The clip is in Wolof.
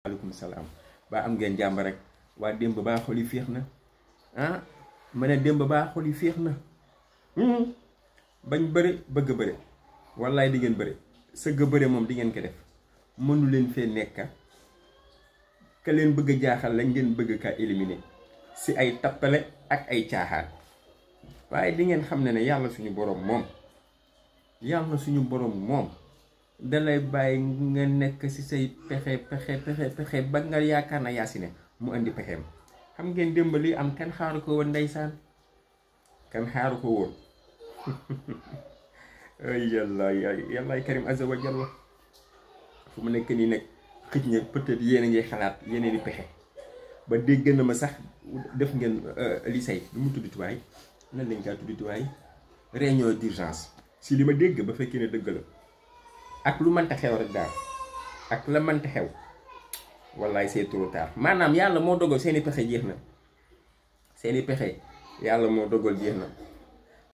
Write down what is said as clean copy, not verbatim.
aleykum salaam ba am ngeen jàmm rek waa démb baa xol yi féex na ah ma ne démb baa xol yi féex na bañ bëre bëgg bëre wallaay di ngeen bëre sëgg bëre moom di ngeen ko def mënu leen fee nekka ka leen bëgg a jaaxal la ngeen bëgg kaa éliminer si ay tappale ak ay caaxaan waaye di ngeen xam ne yàlla suñu borom moom dalay bàyyi nga nekk ci say pexe ba nga yaakaar na yaasi ne mu indi pexeem xam ngeen démb li am kenn xaaru ko woon ndeysaan kenn xaaru ko woon ay yàllaay karim azza wa jalla fu mu nekk nii nag xëj na peut-être yéen a ngi xalaat yeneen i pexe ba dégg na ma sax def ngeen li say lu mu tudditi waay nan lañ kaa tudditi waay réunion d'urgence si li ma dégg ba fekkee ne dëgg la ak lu mënta xew rek daal ak la mënta xew wallaay c'est trop tard maanaam yàlla moo dogal seeni pexe jeex na seeni pexe yàlla moo dogal jeex na